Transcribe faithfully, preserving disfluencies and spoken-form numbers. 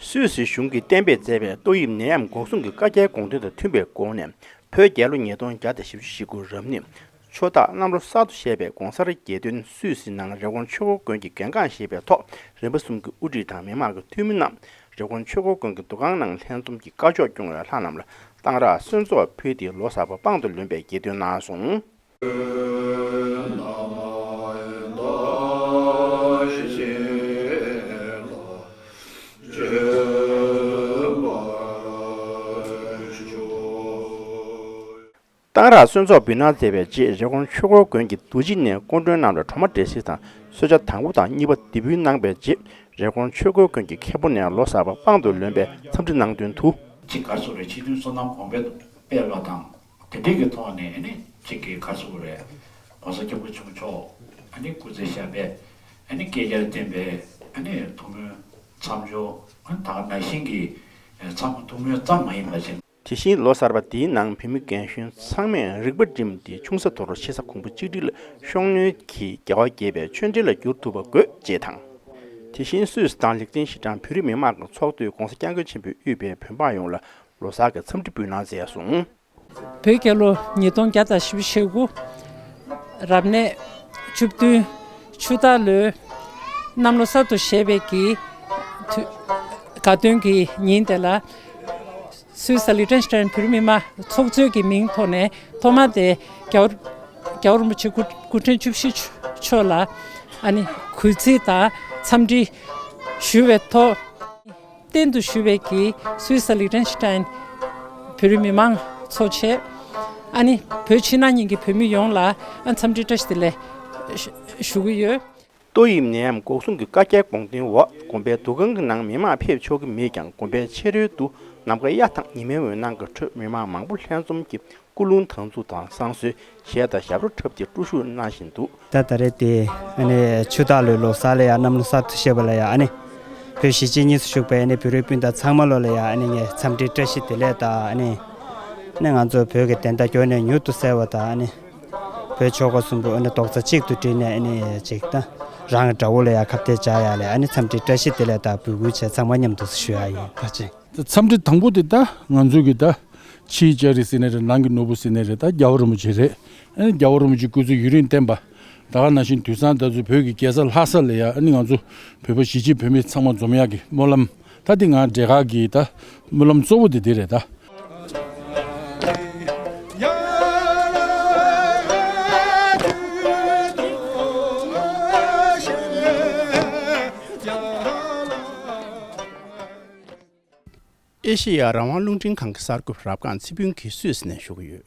སུད་སི་གཞུང་གིས་གཏན་འབེབས་མཛད་པའི་ཏོག་དབྱིབས་ནད་ཡམས་འགོག་སྲུང་གི་བཀའ་རྒྱའི་དགོངས་དོན་དང་མཐུན་པའི་སྒོ་ནས། བོད་རྒྱལ་ལོ་ཉིས་སྟོང་བརྒྱ་དང་བཞི་བཅུ་ཞེ་དགུ་རབ་གནས་ཆུ་སྟག་གནམ་ལོ་གསར་དུ་བཞད་པའི་གོང་གསར་རྒྱལ་སྟོན་སུད་སི་ནང་རི་ཀོན་ཆོས་འཁོར་དགོན་གྱི་རྒན་རྒོན་ཞེས་པའི་ཐོག་རིམ་པ་གསུམ་གྱི་དབུ་ཁྲིད་དང་མི་མང་གི་འཐུས་མི་རྣམས་རི་ཀོན་ཆོས་འཁོར་དགོན་གྱི་འདུ་ཁང་ནང་ལྷན་འཛོམས་ཀྱིས་བཀའ་ཆོས་སྐྱོང་བའི་ལྷ་རྣམས་ལ་གཏང་རག་གསོལ་ཚོགས་ཕུལ་ཏེ་ལོ་གསར་པ་པང་དུ་ལོན་པའི་རྒྱལ་སྟོན་གནང་སོང་། གཏང་རག་གསོལ་ཚོགས་འབུལ་གནང་མཛད་པའི་རྗེས་རི་ཀོན་ཆོས་འཁོར་དགོན་གྱི་རྡོ་རྗེ་གནས་སྐུ་མགྲོན་རྣམས་ལ་གྲོ་མ་འབྲས་སིལ་དང་གསོལ་ཇ་དང་པོ་དང་གཉིས་པ་འདེགས་འབུལ་གནང་པའི་རྗེས་རི་ཀོན་ཆོས་འཁོར་དགོན་གྱི་མཁན་པོ་ནས་ལོ་གསར་པ་པང་དུ་ལོན་པའི་འཚམས་འདྲི་གནང་དོན་དུ། གཅིག་ག་རེ་ཟེར་རེད། ཕྱི་དོན་བསོད་ནམས་གོང་འཕེལ་སྤེལ་བ་དང་། དེ་འདྲའི་གི་ཐོག་ནས་ཨ་ནི་གཅིག་གི་ག་རེ་ཟེར་རེད། ༸གོང་ས་༸སྐྱབས་མགོན་ཆེན་པོ་མཆོག་ཨ་ནི་སྐུ་ཚེ་ཞབས་པད་ཨ་ནི་བསྐལ་བརྒྱར་བརྟན་པའི་ཨ་ནི་ཐུགས་སྨོན་མཚམས་སྦྱོར་ཨ་ནི་ད་ག་ནང་བཞིན་གྱི་ཚང་མ་ཐུགས་སྨོན་ཙམ་མ་ཡིན་པ་བྱས། དེ་བཞིན་ལོ་གསར་པ་འདིའི་ནང་བོད་མི་རྒན་གཞོན་ཚང་མས་རིག་པ་བསྒྲིམས་ཏེ་ཆུང་ས་དོར་ཆེ་ས་གོང་བུ་གཅིག་སྒྲིལ་ཤོང་ནུས་ཀྱི་རྒྱལ་བ་དགྱེས་པའི་ཆོས་འབྲེལ་ལ་འགྱུར་ཐུབ་པ་དགོས་ཅེས་དང་། དེ་བཞིན་སུད་སི་དང་ལིག་ཏེན་ཤི་ཏན་བོད་རིགས་མི་མང་གི་ཚོགས་འདུས་༸གོང་ས་༸སྐྱབས་མགོན་ཆེན་པོས་དབུས་པའི་བོད་འབངས་ཡོངས་ལ་ལོ་གསར་གྱི་འཚམས་འདྲི་འབུལ་གནང་མཛད་སོང་། བོད་རྒྱལ་ལོ་ཉིས་སྟོང་བརྒྱ་དང་བཞི་བཅུ་ཞེ་དགུ་རབ་གནས་བཅུ་བདུན་ཆུ་སྟག་ལོའི་གནམ་ལོ་གསར་དུ་བཞད་པའི་གི་དུས་དགའ་སྟོན་གྱི་ཉིན་དེ་ལ། སུད་སི་ལི་ཏེན་ཤི་ཏན་བོད་རིགས་མི་མང་ཚོགས་གཙོའི་གི་མིང་ཐོག་ནས་ཐོག་མ་དེ་རྒྱལ་བ་རྒྱལ་བ་རིན་པོ་ཆེ་སྐུ་སྐུ་ཕྲེང་བཅུ་བཞི་མཆོག་ལ་ཨ་ནི་གུས་བརྩི་དང་འཚམས་འདྲི་ཞུ་བའི་ཐོག་རྟེན་དུ་ཞུ་བའི་གི་སུད་སི་ལི་ཏེན་ཤི་ཏན་བོད་རིགས་མི་མང་ཚོ་ཆེད་ཨ་ནི་བོད་ཕྱི་ནང་གཉིས་ཀྱི་བོད་མི་ཡོངས་ལ་ཨ་འཚམས་འདྲི་བཀྲ་ཤིས་བདེ་ལེགས་ཞུ་གི་ཡོད། ཏོག་དབྱིབས་ནད་ཡམས་འགོག་སྲུང་གི་བཀའ་རྒྱའི་དགོངས་དོན་འོག་དགོན་པའི་འདུ་ཁང་གི་ནང་མི་མང་ཕེབས་ཆོག་གི་མེད་ཀྱང་དགོན་པའི་ཕྱི་རོལ་དུ་ནམ་མཁའ་གཡའ་དང་ཉི་མའི་འོད་སྣང་གི་ཁྲོད་མི་མང་མང་པོ་ལྷན་འཛོམས་ཀྱིས་སྐུ་རླུང་དྭངས་གཙུག་དང་བསང་གསོལ་གཞས་དང་ཞབས་བྲོ་འཁྲབ་སྟེ་དབུ་བཞུགས་གནང་བཞིན་འདུག། ད་ད་རེས་དེ་ཨ་ནི་ཆུ་སྟག་ལོའི་ལོ་གསར་ལ་ཡ་གནམ་ལོ་གསར་དུ་བཞད་པ་ལ་ཡ་ཨ་ནི་བོད་གཞིས་བྱེས་གཉིས་སུ་བཞུགས་པའི་ཨ་ནི་བོད་རིགས་སྤུན་ཟླ་ཚང་མ་ལོ་ལ་ཡ་ཨ་ནི་ངས་འཚམས་འདྲི་བཀྲ་ཤིས་བདེ་ལེགས་དང་ཨ་ནི་ཨ་ནི་ང་ཚོ་བོད་ཀྱི་བདེན་མཐའ་མགྱོགས་ནས་མྱུར་དུ་གསལ་བ་དང་ཨ་ནི། བོད་ཆོལ་ཁ་གསུམ་པོ་ཨ་ནི་རྡོག་རྩ་གཅིག་ཏུ་བསྒྲིལ་ནས་ཨ་ནི་ཅིག་ད་རང་གི་དགྲ་བོ་ལ་ཡ་ཁ་གཏད་བཅག་ཡ་ལས་ཨ་ནི་འཚམས་འདྲི་བཀྲ་ཤིས་བདེ་ལེགས་དང་འབོད་སྐུལ་བྱས་ཚང་མ་མཉམ་དུ་ཞུ་ཡ་ཡིན་ད་ཅི། འཚམས་འདྲི་དང་པོ་དེ་ད་ང་ཚོ་གི་ད་ཕྱིའི་ལྕགས་རི་ཟེར་ནའི་རེད། ནང་གི་ནོར་བུ་ཟེར་ནའི་རེད། ད་རྒྱལ་བ་རིན་པོ་ཆེ་རེད། ཨ་ནི་རྒྱལ་བ་རིན་པོ་ཆེ་སྐུ་ཚེ་ཡུན་རིང་བརྟན་པ། ད་ག་ནང་བཞིན་དུས་སང་ད་ཚོ་བོད་ཀྱི་རྒྱལ་ས་ལྷ་ས་ལ་ཡ་ཨ་ནི་ང་ཚོ་བོད་པ་གཞིས་བྱེས་བོད་མི་ཚང་མ་འཛོམས་ཡག་གི་སྨོན་ལམ། ད་འདི་ང་འབྲས་དཀར་གྱི་ད་སྨོན་ལམ་གཙོ་བོ་དེ་འདི་རེད་ད། ཨེ་ཤེ་ཡ་རང་དབང་རླུང་འཕྲིན་ཁང་གི་གསར་འགོད་པ་རབ་སྒང་ཚེ་ཕུན་གྱིས་སུད་སི་ནས་ཞུ་གི་ཡོད།